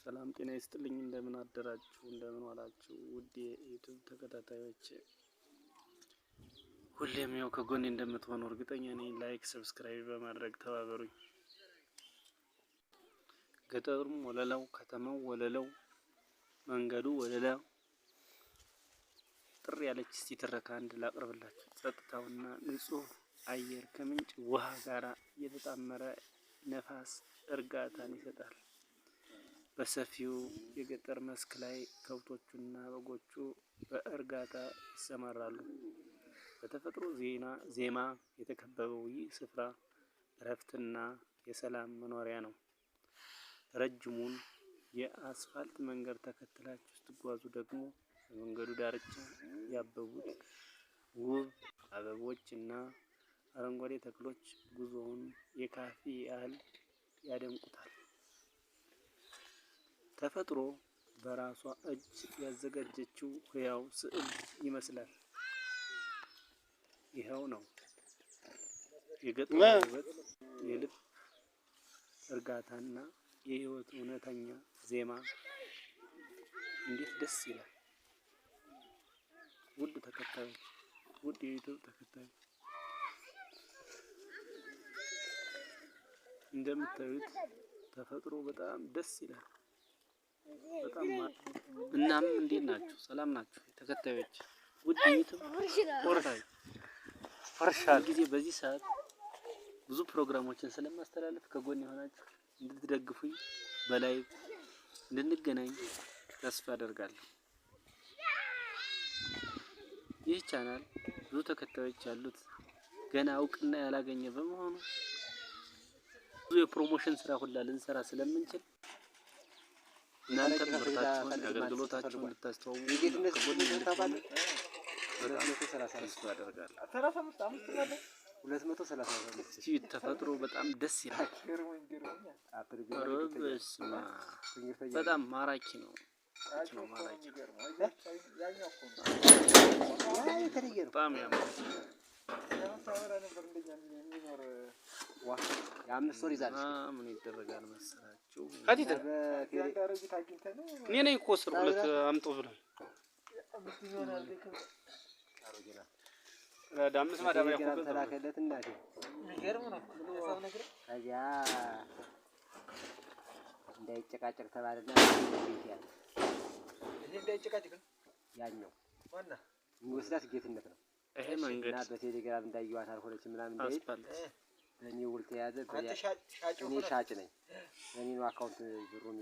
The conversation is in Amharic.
ሰላም ጤና ይስጥልኝ። እንደምን አደራችሁ፣ እንደምን ዋላችሁ ውድ የ YouTube ተከታታዮች፣ ሁሌም ያው ከጎኔ እንደምትሆኑ እርግጠኛ ነኝ። Like፣ subscribe በማድረግ ተባበሩኝ። ገጠሩም ወለላው፣ ከተማው ወለላው፣ መንገዱ ወለላ። ጥር ያለች እስቲ ትረካ አንድ ላቅርብላችሁ። ጸጥታውና ንጹህ አየር ከምንጭ ውሃ ጋር እየተጣመረ ነፋስ እርጋታን ይሰጣል። በሰፊው የገጠር መስክ ላይ ከብቶቹና በጎቹ በእርጋታ ይሰማራሉ። በተፈጥሮ ዜማ የተከበበው ይህ ስፍራ እረፍትና የሰላም መኖሪያ ነው። ረጅሙን የአስፋልት መንገድ ተከትላችሁ ስትጓዙ ደግሞ በመንገዱ ዳርቻ ያበቡት ውብ አበቦች እና አረንጓዴ ተክሎች ጉዞውን የካፌ ያህል ያደምቁታል። ተፈጥሮ በራሷ እጅ ያዘጋጀችው ሕያው ስዕል ይመስላል። ይኸው ነው የገጠሩ ውበት፣ የልብ እርጋታና የሕይወት እውነተኛ ዜማ። እንዴት ደስ ይላል! ውድ ተከታዮች፣ ውድ የ YouTube ተከታዮች፣ እንደምታዩት ተፈጥሮ በጣም ደስ ይላል። በጣም። እናም እንዴት ናችሁ? ሰላም ናችሁ? ተከታዮች፣ ውድ የ YouTube ቆርታዊ ጊዜ በዚህ ሰዓት ብዙ ፕሮግራሞችን ስለማስተላለፍ ከጎን የሆናችሁ እንድትደግፉኝ በ live እንድንገናኝ ተስፋ አደርጋለሁ። ይህ ቻናል ብዙ ተከታዮች ያሉት ገና እውቅና ያላገኘ በመሆኑ ብዙ የ promotion ስራ ሁላ ልንሰራ ስለምንችል እናንተ ምርታችሁን አገልግሎታችሁን እንድታስተዋውቁ ከጎን እንድትሆኑ በጣም ተስፋ አደርጋለሁ። እቺ ተፈጥሮ በጣም ደስ ይላል። ኧረ በስመ አብ፣ በጣም ማራኪ ነው ነው ማራኪ፣ በጣም ያምራል። የ5 ወር ይዛለች። ምን ይደረጋል መሰላችሁ? እኔ ነኝ እኮ ስር ሁለት አምጦ ብለን አምስት ማዳበሪያ እኮ በቴሌግራም ተላከለት እናቴ። ከዚያ እንዳይጨቃጨቅ ተባለና ቤት ያለ ያኛው የሚወስዳት ጌትነት ነው። ይሄ መንገድ እና በቴሌግራም እንዳየዋት አልሆነች ምናምን እንዳይል አስፋልት በእኔ ውል ተያዘ። እኔ ሻጭ ነኝ። በእኔ ነው account ብሩ።